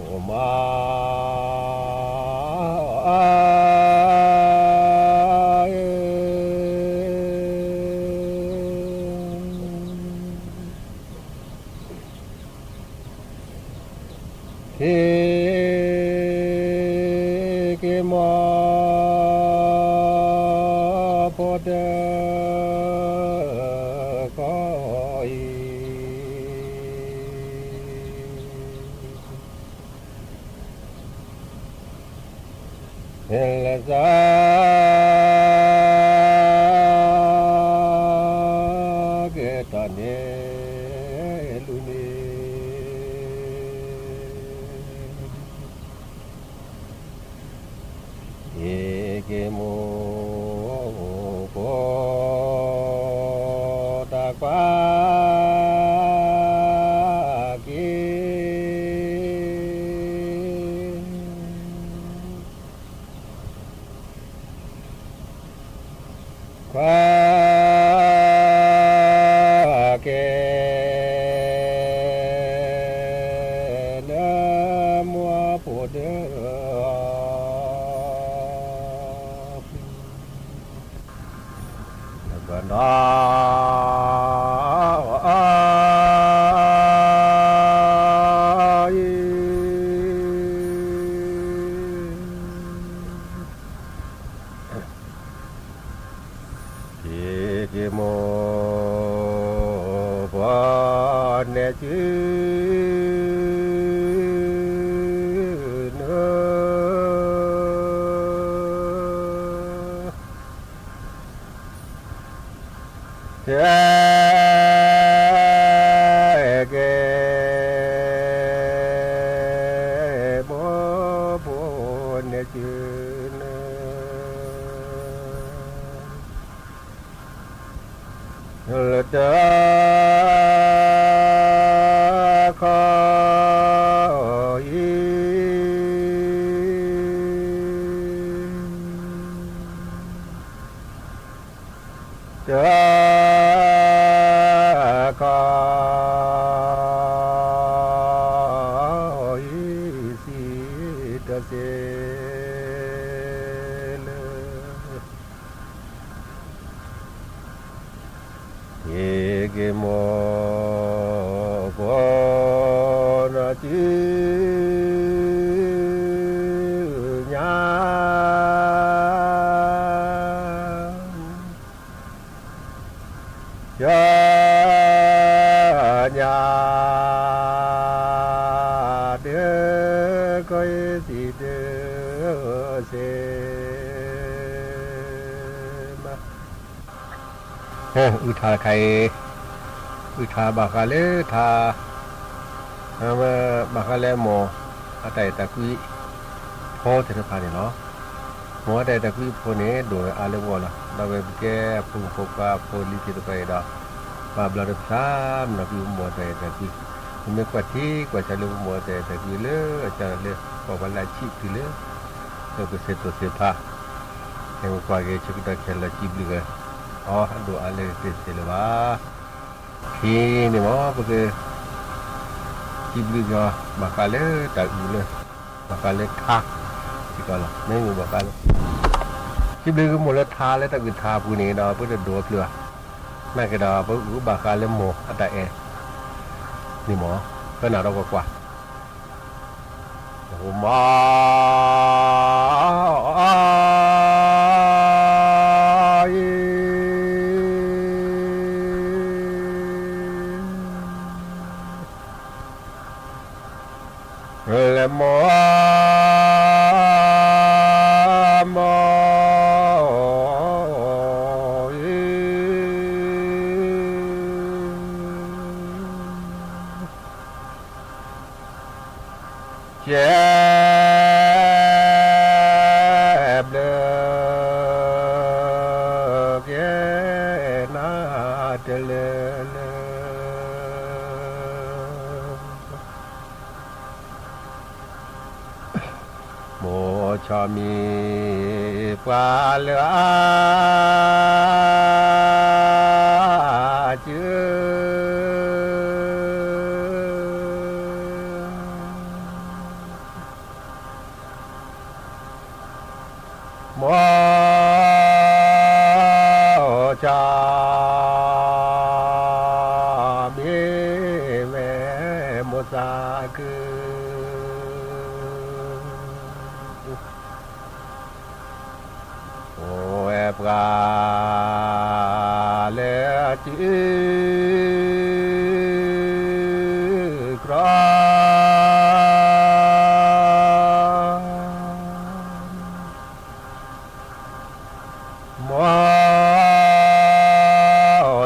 မိၢ်မး ထံက့ၤမိၢ် ဖိတၢ် ကီအံၤ ဟဲလၢသး ကဲတၢ်နဲၣ်လူၤန့ၣ် ယက့ၤမိၢ်ဖိ တၢ်ကွၢ်က့ၤ ကွၢ်က့ၤ နမိၢ်ဖိတၢ် ကဒီး အံၤ ယက့ၤမိၢ် ပှၤနဲၣ်က့ၤ နုာ် တၢ်ကီအံၤတံၢ် မိၢ်ဖိနဲၣ်က့ၤနုာ် လၢတၢ်ကီအံၤ တၢ်ကီအံၤ စံးတၢ်စ့လၢ ယက့ၤမိၢ် ကိးနၤစုညါ ကညါ တၢ်ကီအံၤ စံးတၢ်စ့မး အုၣ်ထါတခါအံၤ အုၣ်ထါဘၣ်ဃးလၢထါ ဘၣ်ဃးလၢမိၢ်အတၢ်အဲၣ်တၢ်ကွံဖိသ့ၣ်တဖၣ်န့ၣ်လီၤ. မိၢ်အတၢ်အဲၣ်တၢ်ကွံဖိန့ၣ် ဒိၣ်ဝဲအါလၢပဂီၢ်လီၤ. ဒီးဝဲပကဲအဖိမုၣ်ဖိခွါအဖိလံၤသ့ၣ်တဖၣ်အံၤဒီး, ဘၣ်ဘျီဒီးပသးမနီၤကွံာ်ပမိၢ်အတၢ်အဲၣ်တၢ်ကွံ, ပမ့ၢ်ကွၢ်ထံကွၢ်ဆးလၢပမိၢ်အတၢ်အဲၣ်တၢ်ကွံလၢအစးထီၣ်လၢ ပှၤဘၣ်လၢအဆံးတုၤလၢ လၢပစ့ၢ်တိၢ်စ့ၢ်ဖး, ဟဲပကွၢ်က့ၤဆၢကတီၢ်ခဲလၢာ် စံးဘျုးက့ၤအီၤ အဒိၣ်အါလၢကသ့စ့ၢ်လၢၤဘၣ်. ခဲအံၤန့ၣ်မ့ၢ် ပက စံးဘျုးက့ၤအီၤ ဘၣ်ဃးလၢတၢ်အုၣ်လၢ ဘၣ်ဃးလၢထါ စ့ၢ်ကီးလီၤ. မ့မ့ၢ်ဘၣ်ဃးလၢ စံးဘျုးက့ၤမိၢ်လၢထါလၢတၢ်အုၣ်ထါအပူၤန့ၣ်ဒီး ပတဒိးအပျုၢ်ဘၣ်. နာ်က့ဒီး ပအုၣ်ဘၣ်ဃးလၢမိၢ်အတၢ်အဲၣ်န့ၣ်မ့ၢ် ပနၢ်ဒီးကွၢ်ကွၢ် မ့ၢ် လၢမိၢ် မိၢ် ကဲ ဘျုးက့ၤနၤတလၢလၢ မိၢ်ဆီမံၤပှၤလၢအ စု မိၢ်ဆီ မ့ၢ်ဝဲမိၢ်သးခု အိၣ်ဝဲပှၤလၢအစု ကြီ မိၢ်တ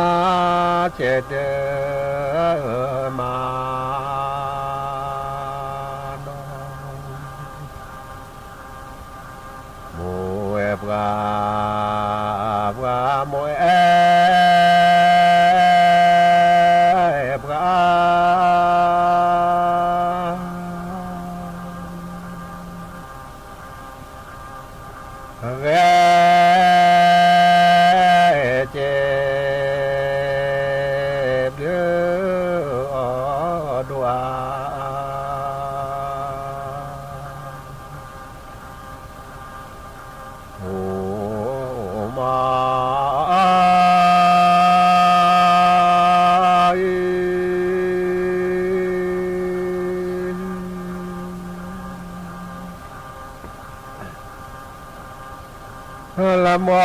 မၤစဲးတမၤနီၢ် မိၢ်အဲၣ်ပှၤ ပှၤမိၢ်အဲၣ်ပှၤ ဂဲၤ စဲးဘျုးအီၤဒိၣ်အါ အိၣ်မး လၢမိၢ်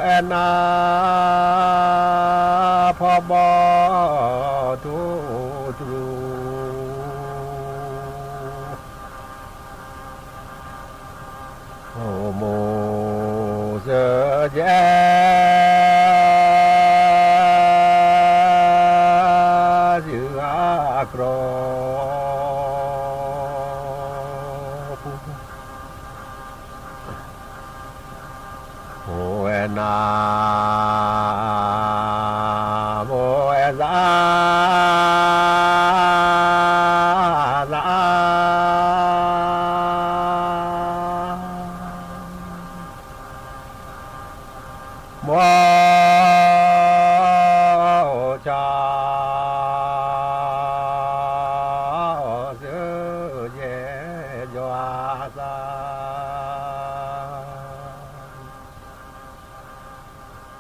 အဲၣ်နၤ ဖီဘီထူတရူး မိၢ်စၢၤယဲ စုဂၤအကြၢးပူၤ မိၢ်အဲၣ်နၤ မိၢ်အဲၣ်သး သး မိၢ်ဆီ စၢၤယဲ ယွၤသး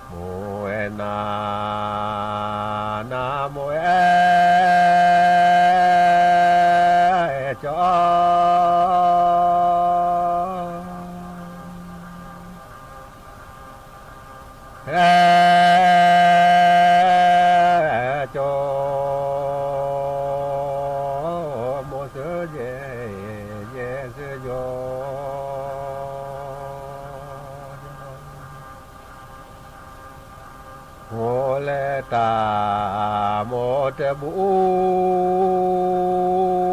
မိၢ်အဲၣ်နၤ နၤမိၢ်အဲၣ် ကၠီ အဲၣ်ကၠီ မိၢ်စၢၤယဲ ယဲစၢၤယွၤ မိၢ် လဲၤတၢ်မိၢ်တဘူး